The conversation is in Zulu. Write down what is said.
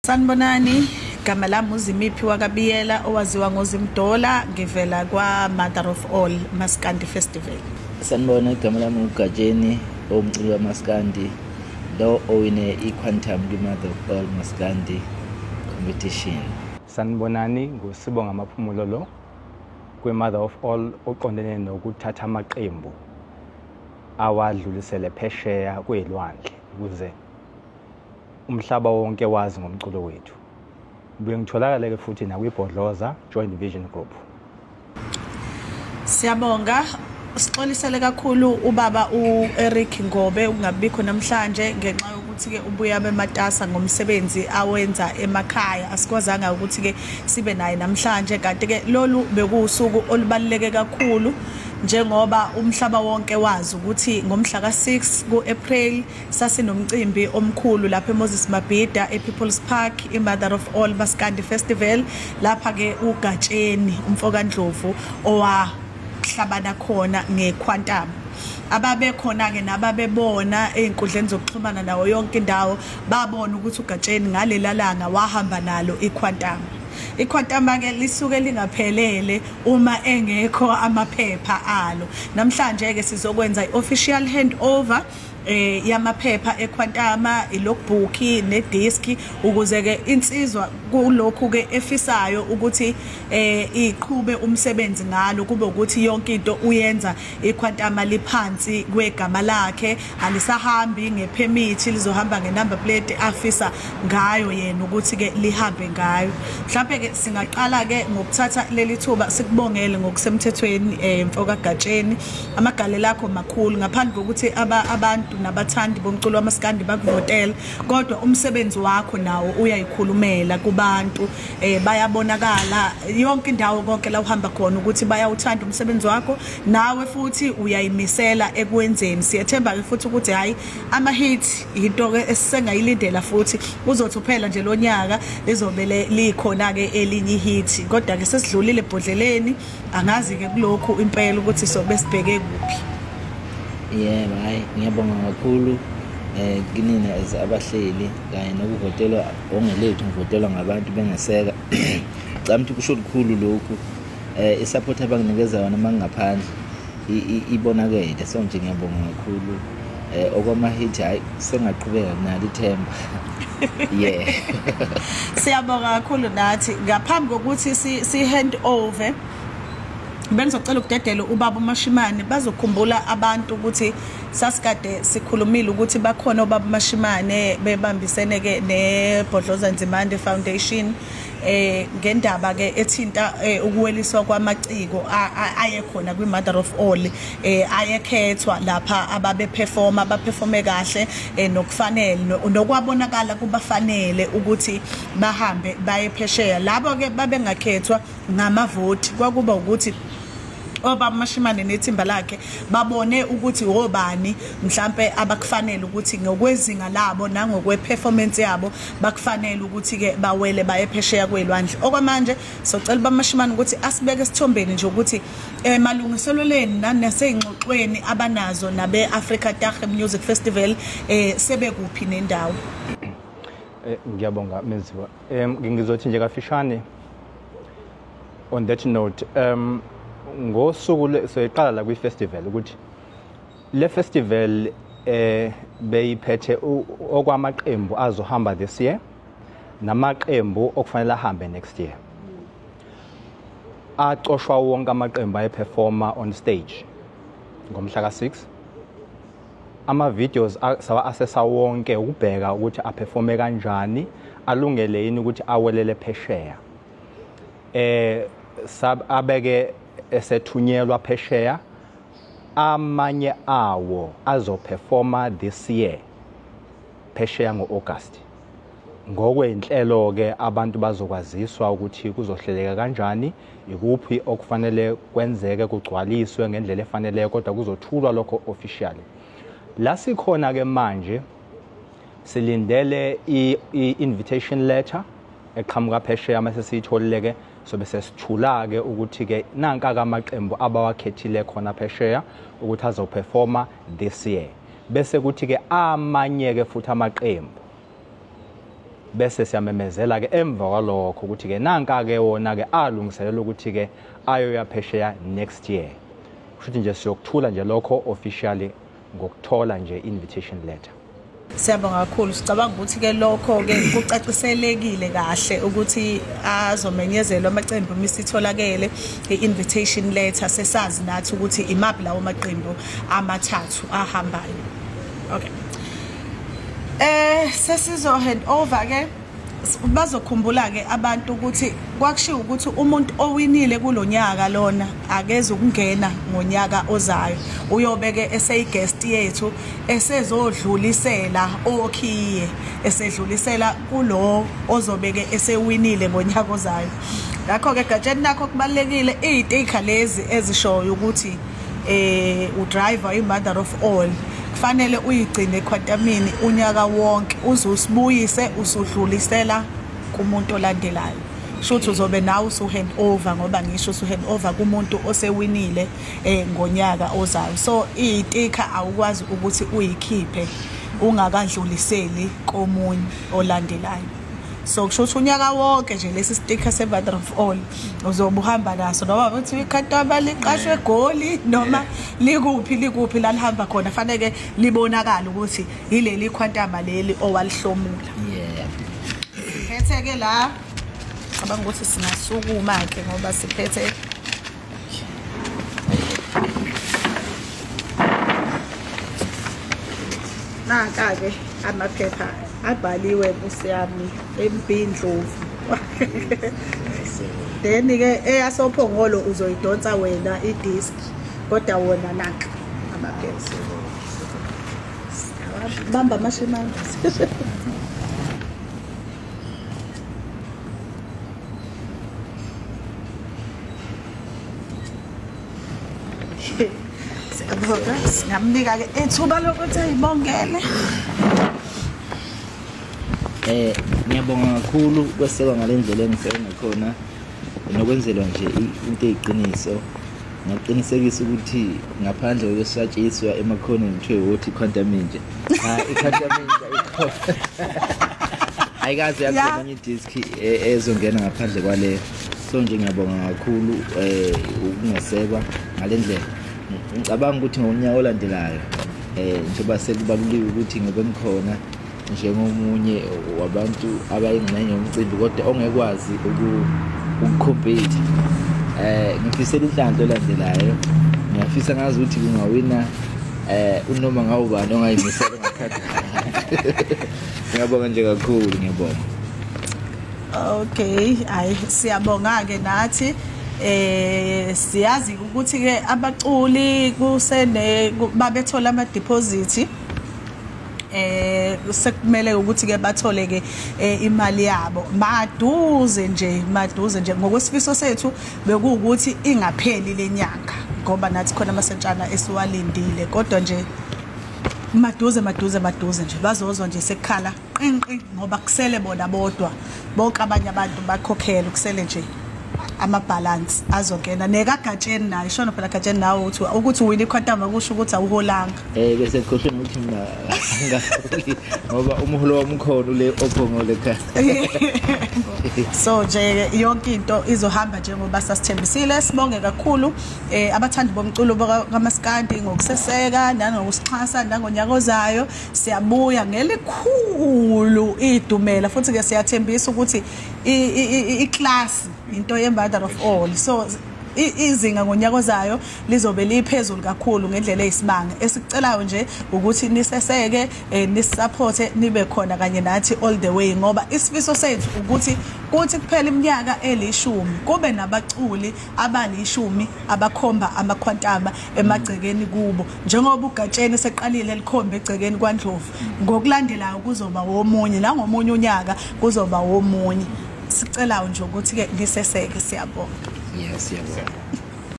Sanibonani, igama lami uZimiphi wakaBiyela owaziwa ngoZimdola, ngivela kwa Mother of All Maskandi Festival. Sanibona, igama lami uGatsheni, owumculi wamaskandi lo owine i-Quantum kwi-Mother of All Maskandi Competition. Sanibonani, nguSibonga Maphumulo lo kwi-Mother of All oqondene nokuthatha amaqembu awadlulisele phesheya kwelwandle ukuze umhlaba wonke wazi ngomculo wethu. Ngibuye ngitholakale-ke futhi nakwiBhodloza Joint Vision Group. Siyabonga. Sixolisele kakhulu ubaba uEric Ngobe ukungabikho namhlanje ngenxa yokuthi ke ubuya bematasa ngomsebenzi awenza emakhaya, asikwazanga ukuthi ke sibe naye namhlanje. Kanti ke lolu bekuwusuku olubaluleke kakhulu njengoba umhlaba wonke wazi ukuthi ngomhla ka-6 ku-April sasinomcimbi omkhulu lapha eMoses Mabhida ePeople's Park, iMother of All Maskandi Festival, lapha ke uGatsheni umfokaNdlovu owahlabana khona ngeQuantum. Ababekhona ke nababebona einkundleni zokuxhumana nawo yonke indawo babona ukuthi uGatsheni ngalela langa wahamba nalo iQuantum. IQuantum ke lisuke lingaphelele uma engekho amaphepha alo. Namhlanje ke sizokwenza iofficial handover yamaphepha eQuantum, ilogbook nedisk, ukuze ke insizwa kulokhu ke efisayo ukuthi iqhube umsebenzi ngalo kube ukuthi yonke into uyenza iQuantum liphansi kwegama lakhe, alisahambi ngepermit, lizohamba ngenumber plate afisa ngayo yena ukuthi ke lihambe ngayo. Mhlawumbe ke singaqala ke ngokuthatha leli thuba sikubongele ngokusemthethweni mfoka Gatsheni, amagalelo akho makhulu ngaphandle kokuthi abantu nabathandi bomculo wamaskandi bakuvotela, kodwa umsebenzi wakho nawo uyayikhulumela kubantu, bayabonakala yonke indawo konke la uhamba khona ukuthi bayawuthanda umsebenzi wakho, nawe futhi uyayimisela ekwenzeni. Siyethemba ke futhi ukuthi hayi ama hit into ke esisengayilindela futhi uzothi uphela nje lo nyaka lizobe likhona ke elinye hit, kodwa ke sesidlulile ebhodleleni, angazi ke kulokhu impela ukuthi sobe sibheke kuphi. Yebo, hayi ngiyabonga kakhulu kinina as abahleli kanye nokuvotelwa ongelethu, ngivotelwa ngabantu bengeseka. Ngicabanga ukuthi kusho lukhulu lokhu, isupport abanginikeza yona mangaphandle ibonakele, so nje ngiyabonga kakhulu. Okwama-hit hayi sengaqhubeka kunalo ithemba. Yeah. Siyabonga kakhulu nathi. Ngaphambi kokuthi si hand over, bengizocela ukudedela ubaba uMashimane. Bazokhumbula abantu ukuthi sasikade sikhulumile ukuthi bakhona ubaba uMashimane bebambisene ke neBhodloza Nzimande Foundation ngendaba ke ethinta ukuweliswa kwamaciko aye khona kwi Mother of All, ayekhethwa lapha ababe performa, abaperforme kahle nokufanele nokwabonakala kubafanele ukuthi bahambe baye phesheya. Labo ke babengakhethwa ngamavoti, kwakuba ukuthi obaba Mashimane nethimba lakhe babone ukuthi obani mhlambe abakufanele ukuthi ngokwezinga labo nangokwe performance yabo bakufanele ukuthi ke bawele baye phesheya kwelwandle. Okwamanje socela bamashimane ukuthi asibeke esithombeni nje ukuthi emalungiselelweni naseyingxoxweni abanazo nabe Africa Tag Music Festival sebekuphi nendawo. Ngiyabonga Menziwa. Ngizothi nje kafishane on that note, ngosuku soyiqala la kwi-festival ukuthi le festival beyiphethe okwamaqembu azohamba this year namaqembu okufanele ahambe next year. Acoshwa wonke amaqembu ayeperforma on stage ngomhla ka-6. Ama-videos sawa-assessa wonke ukubheka ukuthi aperforme kanjani, alungele yini ukuthi awelele phesheya. Abeke esethunyelwa phesheya, amanye awo azoperforma this year phesheya ngo-August. Ngokwenhlelo ke abantu bazokwaziswa ukuthi kuzohleleka kanjani, ikuphi okufanele kwenzeke kugcwaliswe ngendlela efaneleyo, kodwa kuzothulwa lokho officially. La sikhona ke manje silindele i-invitation letter eqhamuka phesheya, mase siyitholile ke sobe sesithula ke ukuthi ke nanka amaqembu abawakhethile khona phesheya ukuthi azoperforma this year. Bese kuthi ke amanye ke futhi amaqembu Bese siyamemezela ke emva kwalokho ukuthi ke nanka ke wona ke alungiselela ukuthi ke ayoya phesheya next year. Kusho nje siyokuthula nje lokho officially ngokuthola nje invitation letter. Siyabonga kakhulu. Sicabanga ukuthi ke lokho ke kucaciselekile kahle ukuthi azomenyezelwa amaqembu misitholakele i-invitation letter, sesazi nathi ukuthi imaphi lawo maqembu amathathu ahambayo. Okay. Sesizo hand over ke. Bazokhumbula ke abantu ukuthi kwakushiwo ukuthi umuntu owinile kulonyaka lona akeze ukungena ngonyaka ozayo, uyobeke eseyi-guest yethu esezodlulisela okhiye, esedlulisela kulo ozobeke esewinile ngonyaka ozayo. Ngakho ke Gatsheni nakho kubalekile izitikha lezi ezishoyo ukuthi udriver i-mother of all kufanele uyigcine ekhwantamini unyaka wonke uze usibuyise usudlulisela kumuntu olandelayo. Shuthi uzobe nawe usu hand over, ngoba ngisho usu hand over kumuntu osewinile ngonyaka ozayo. So izitikha awukwazi ukuthi uyikhiphe ungakadluliseli komunye olandelayo. So kusho ukuthi unyaka wonke nje lesi sticker se-mother of all uzobe uhamba naso, noma uthi ikhantaba liqashwe eGoli noma likuphi likuphi la lihamba khona, faneke libonakale ukuthi yileli khwantama leli owalihlomula. Yeah. Siphethe ke la, cabanga ukuthi singasukuma ke ngoba siphethe nanka ke amaphepha abhaliwe Nkosi yami eMbindlovu. Then ke eyasophongolo uzoyidonsa wena idisk, kodwa wona nanka amaphepha. Bamba amashimane. Siyabonga, singamnika ke ithuba lokuthi ayibongele. Ngiyabonga kakhulu kwesekwa ngalendlela engiseke ngakhona nokwenzelwa nje into eyiqiniso. Ngaqinisekisa ukuthi ngaphandle kokusatshiswa emakhoneni kuthiwe wothi iQuantum Inja. Cha, iQuantum Inja ikhona. Ayikaze yakhona enye idisk ezongena ngaphandle kwaleyo. So nje ngiyabonga kakhulu ukungesekwa ngalendlela. Ngicabanga ukuthi ngonyaka olandelayo njengoba sekubaluliwe ukuthi ngobe ngikhona njengomunye wabantu abayingxenye yomcimbi kodwa ongekwazi ukucompete, ngifisela inhlanhla elandelayo. Ngiyafisa ngazi ukuthi kungawina unoma ngawubani ongayimisela ngakhathi. Ngiyabonga nje kakhulu, ngiyabonga. Okay, ayi siyabonga ke nathi. Siyazi ukuthi ke abaculi kusene babethola ama deposit, sekumele ukuthi ke bathole ke imali yabo maduze nje, maduze nje. Ngokwesifiso sethu bekuwukuthi ingapheli lenyanga ngoba nathi khona amasentshana esiwalindile, kodwa nje maduze maduze maduze nje bazozwa nje sekukhala qinqi ngoba kusele bona bodwa, bonke abanye abantu bakhokhela, kusele nje amabalance azongena nekaGatsheni naye. Shona phela Gatsheni nawe uthi ukuthi uwina iQuantum akusho ukuthi awuholanga. Bese ngikhohlwe ukuthi mina ngaholi ngoba umholo wami ukhona ule ophongole ekhaya. So nje yonke into izohamba njengoba sasithembisile. Sibonge kakhulu abathandi bomculo kaMaskandi ngokuseseka nangokusixhasa nangonyaka ozayo. Siyabuya ngelikhulu idumela futhi ke siyathembisa ukuthi iclass into ye-mother of all, so izinga ngonyaka ozayo lizobe liphezulu kakhulu ngendlela eyisimanga. Esikucelayo nje ukuthi niseseke, nisupporte, nibe khona kanye nathi all the way, ngoba isifiso sethu ukuthi kuthi kuphela iminyaka elishumi kube nabaculi abalishumi abakhomba amakhwantama emagcekeni kubo, njengoba uGatsheni seqalile likhombe egcekeni kwaNdlovu. Ngokulandelayo kuzoba womunye, nangomunye unyaka kuzoba womunye. Sicelayo nje ukuthi ke niseseke. Siyabonga. Yes, siyabonga.